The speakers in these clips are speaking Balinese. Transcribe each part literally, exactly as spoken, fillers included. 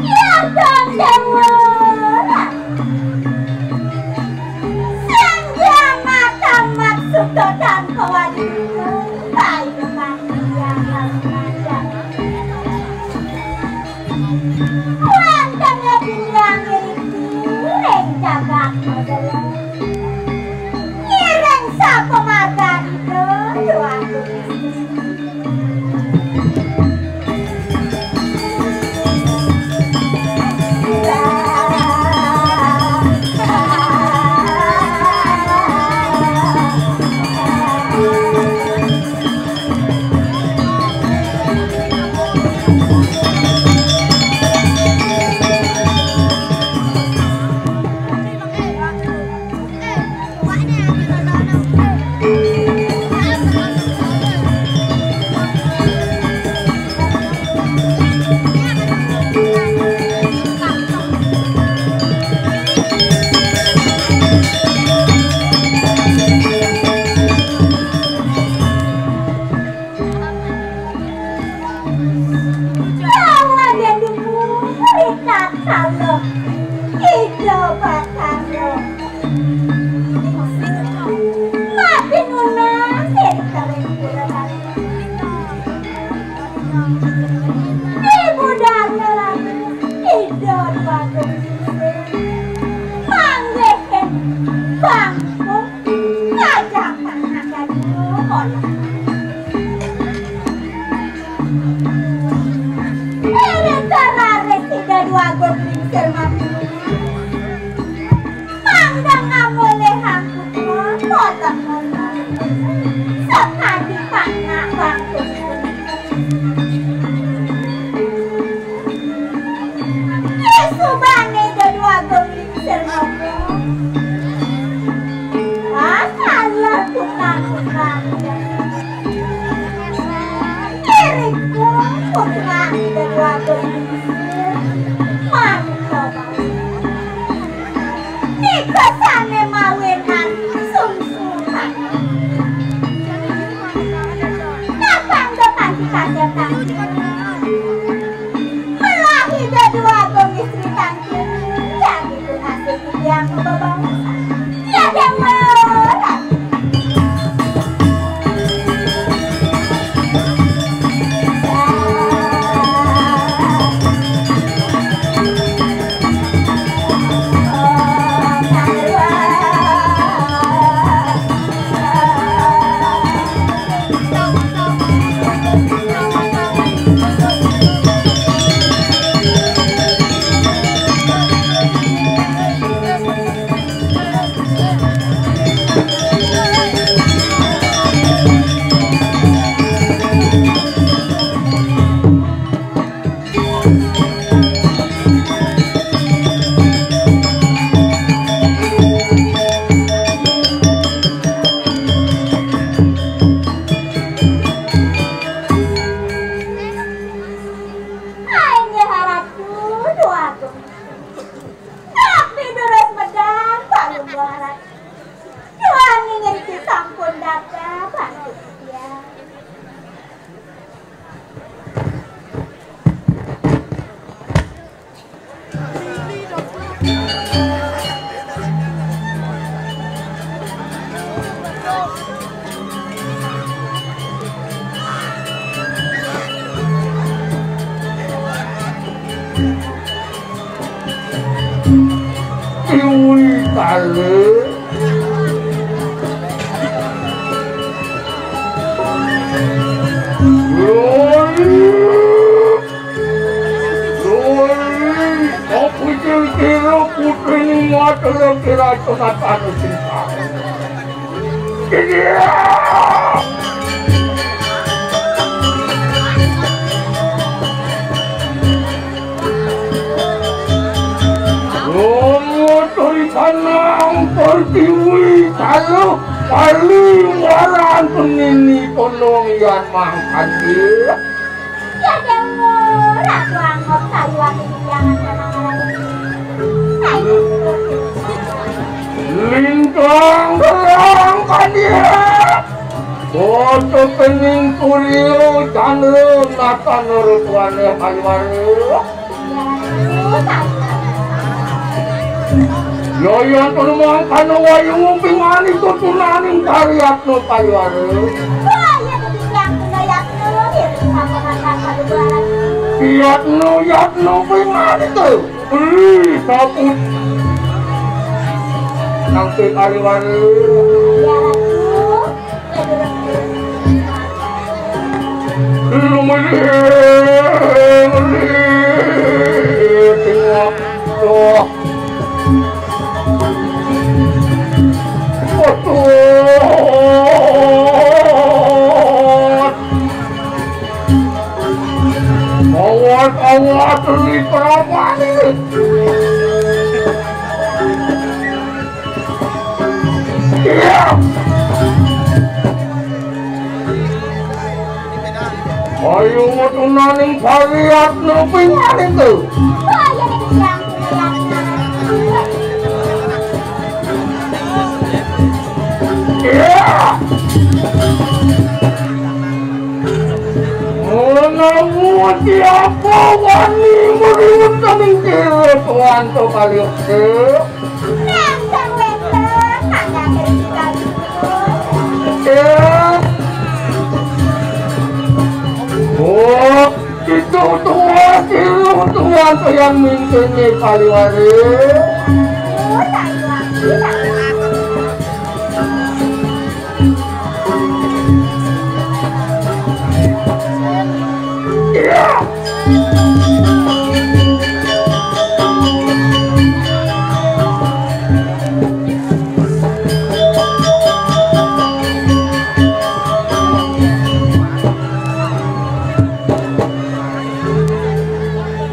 Ya Bang Dawara, sang jamat amat suto tanpa wadiku, baik manusia manusia. Wantengnya bilang diriku, ring jagat model. Ngiring sapa margane, Bro? Duh, aku. Lawan yang dulu cerita kalau hidup bakal Mati nunas ing kering pura. Ibu dana lagi ida dua gumisi. Manggihin bangkung ngajak anak dua. Iring kararis ida dua gumisi mati nunas. Mangda ngamulihang putra, boten wonten sakadi panak bangkung. Yesubane Ida Dwagung Lingsir ngomong, "Ah, salah tukang Lho. Lho. Lho. Apa kira-kira putrining Watara Kiracana anu sing sae? Iya. Romo Tripanang Pertiwi Taluh Kali Waran Penini Tondong Yan Mangkandil. Ya Dewa, Ratu Anggok Sariwati Piangan Tanah Alam. Lintang Gelang Kandil. Foto Kening Kurio Chandra Natan Rutuane Paliwara. Yoyon Penumpang Kano Wayu Nguping Manik Tutunaning Karyatno Paliwara. Yatno, yatno, Ping Manik. Beli saput. Nang Ping Paliwara. Awas, awas, ini perapaan ini. Iya. Ayo, tunaning Pariatna Ping Manik. Iya. Menawi siapa wani meriwetaning kira tuan to kali. Nenten wenten, hanya cerita gitu. Eh. Oh, itu tua, itu tua tuh yang mimpinnya Paliwari. Oh, tak tua, tak tua.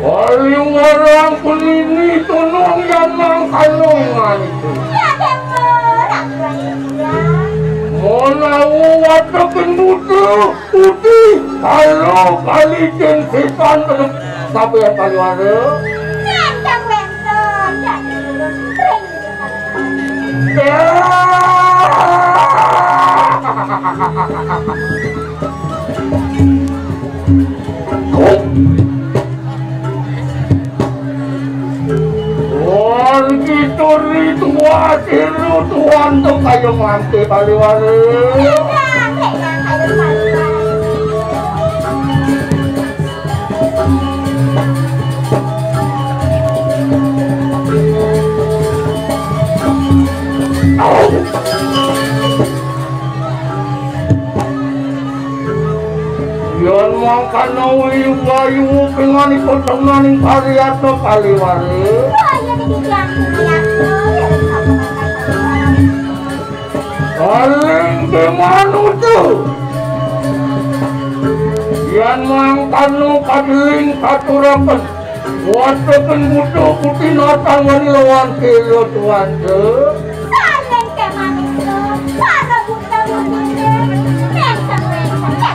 Ayo ngarang penini tunung yang nang kanungan itu. Menawi watekin buta putih, kalau balikin setan sampai Paliwara. Nganten wenten, jadi lurus ring. Wan kita ritual siru tuan to kayo mangke Paliwara. Yen mangkana wayu-wayu pingani petenganing Pariatna Paliwara. Paling deman utuh. Yen mangkana kadeling katuraken. Watekin buta putih natang wani lawan kelo tuan ke. Sayen ke manusia, para buta putih. Nentang, nentang, nentang.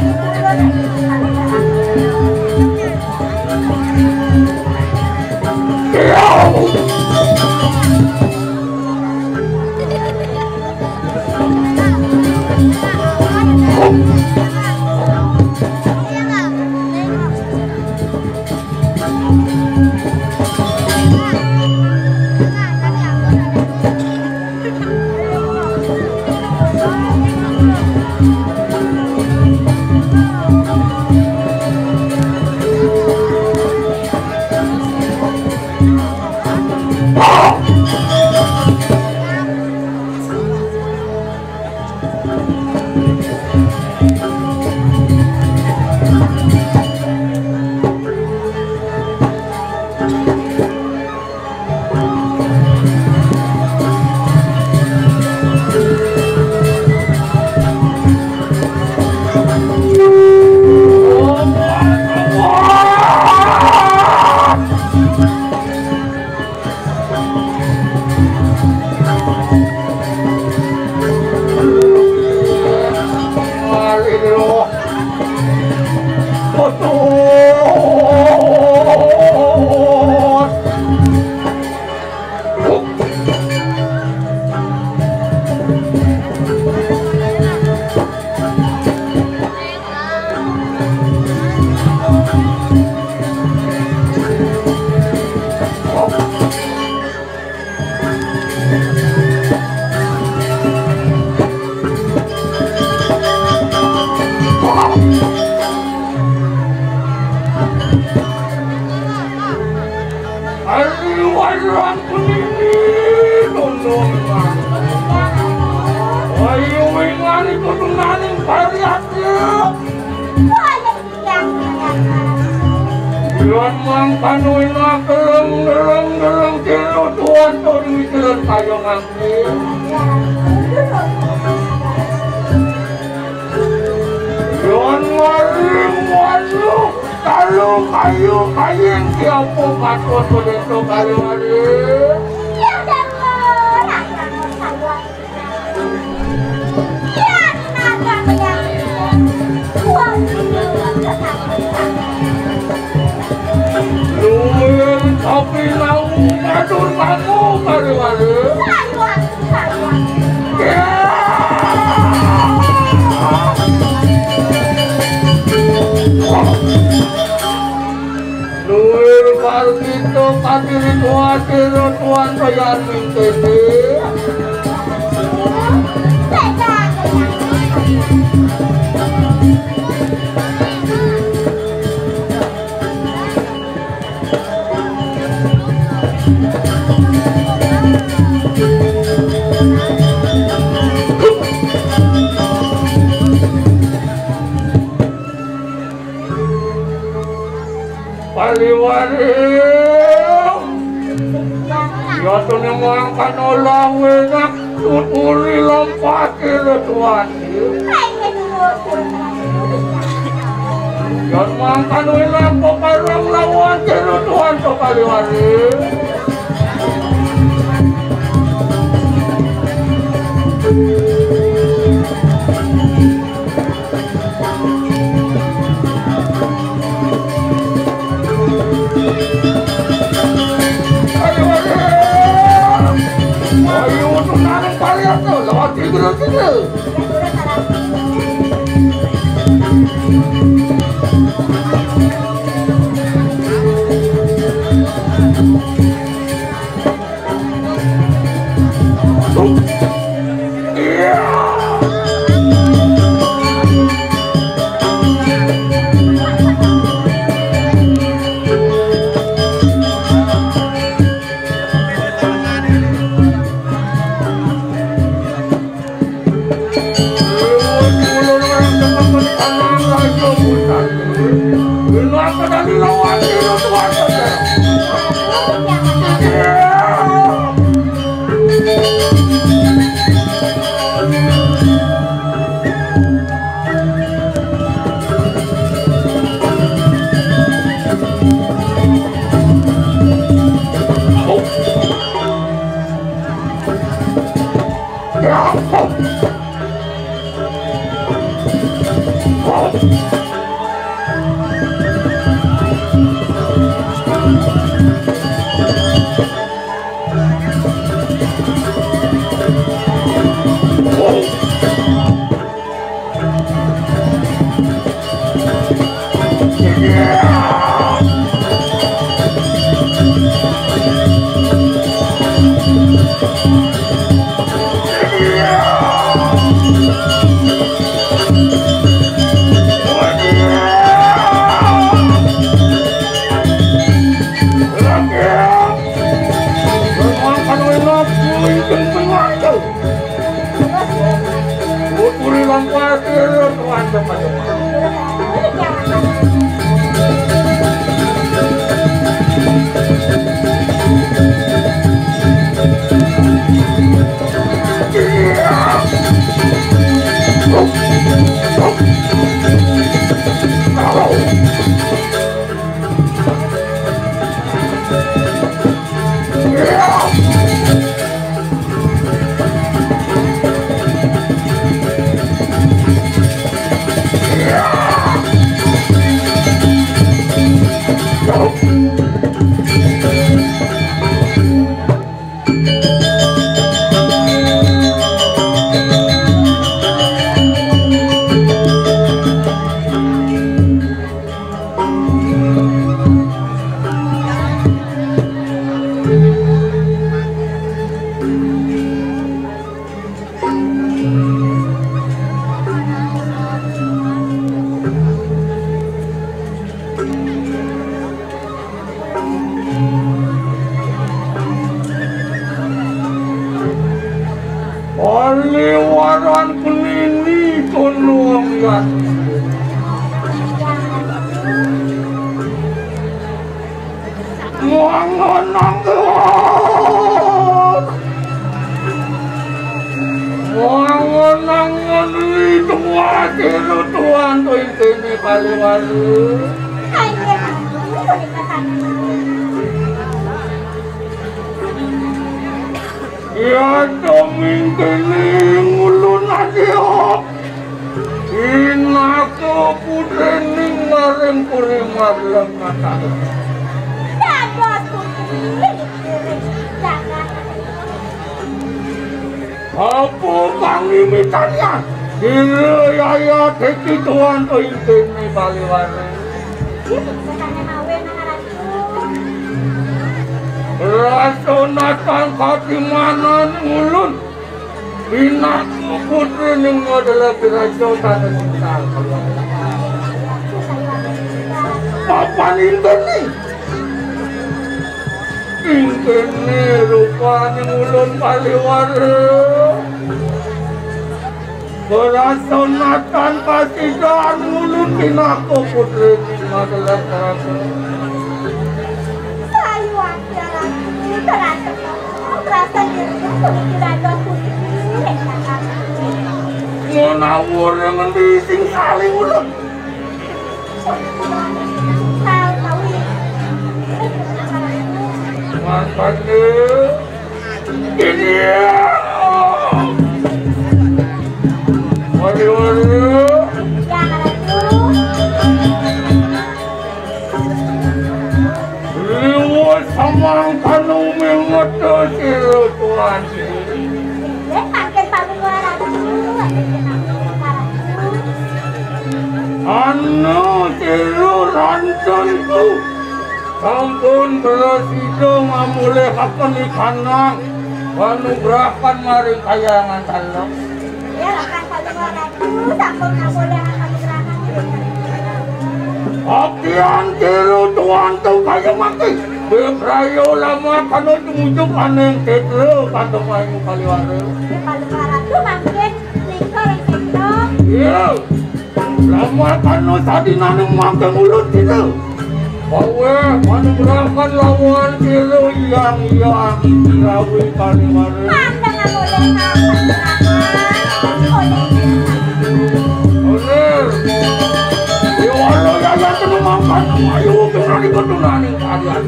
Ari warang kunini tundung. Ayo wingani kudunaning pariatya. Iwan mang panuina keleng geleng geleng tiru tuan turi keleng kayongan. Yon waring walu, talu kayu kaying tiapo patut pedento kali waring. Luwih tapi nang matur kamu kali waring. Luwih karo kita kadiri kuatir tuan bayan mingkene. Paliwari. Yatune mangkana lawe nak tuturi lampati letuan. Yan mangkana ilang paparang lawan tinutuan to Paliwari. Ayo, ayo. Ayo, tunangan parian to, lawan tiga, tiga. Wangon-angon. Wangon-angon itu ati tuan to intine Paliwara. Ya to mingkene ngulun ati. Pinaka putrining maring Puri Madlang Mataram. Dados putri diring jagat. Apa kang mimitanian? Sira yaya dadi tuan ing kene Paliwara. Iki sesane mawe nang aranku. Rasa natang katimanan ngulun. Pinaka putri ning modele piraja sanes misal. Papan intene. Ing kene rupane ngulun Paliwara. Ora sunatan pasidan ngulun pinaka putri ning modele piraja. Sayuwakti aran terasa. Rasa dirinya sulit didados putri ning kakakku. Ngonawur ngendi sing saling ulun. Tahu-tahu ya. Mangkane ini ya. Waduh, waduh. Ya, Ratu. Liwat samangkana mengeta sira tuan. Inggih, mangkin paduka Ratu. Anu sira rantenku sampun prasida ngamulihaken ikanang panugrahan maring Kahyangan Salem. Inggih, Ratu. Sampun ngamuliaken panugrahan. Apian tiru tuan tu kaya mati. Bebrayo lama kanu tumujuk aning tetra kantong ayu Paliwara. Paliwara tu mangkin lingkar ing tetra. Iya. Lama kanu sadinaning mangke mulut kita. Bawe manugrahan lawan tiru yang yang rawi Paliwara. Mandang aku oleh apa? Oleh. Oleh. Iwalo yaya tenung makan ayu kenali ketunani kalian.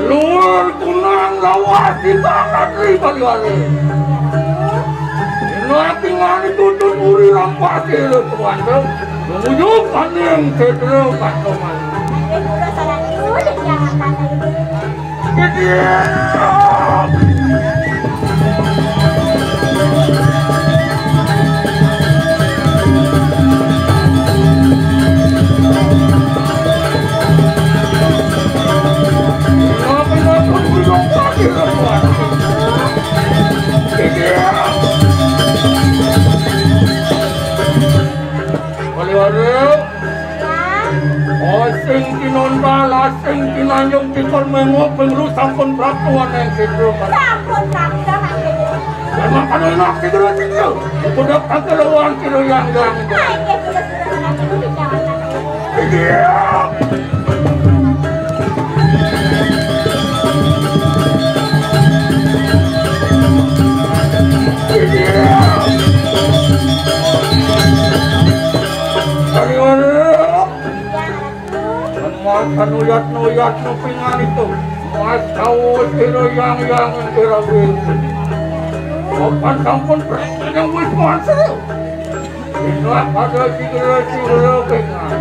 Luar kunang lawas di banget ri Baliwale. Ino tingani tutut uri rampas di lu tuan tu. Menuju kandeng kedro kantongan. Wali-wali. Oh, sing tinontal, sing tinanjung, tikor mengok, pengru sampun praptu aneng sindro. Sampun praptu, Mas Gede. Memang kan enak sindro, sindro. Udah kagak lewang sindro yang gang. Nah, ini sudah, sudah, sudah, sudah, sudah, sudah. Iya. Iya. Ayo, ayo. Mas kanuyat-nuyat nupingan itu. Mas tahu sira yang yang kira wis. Opan sampun berhasil yang wis masuk. Inilah pada sira-sira pingan.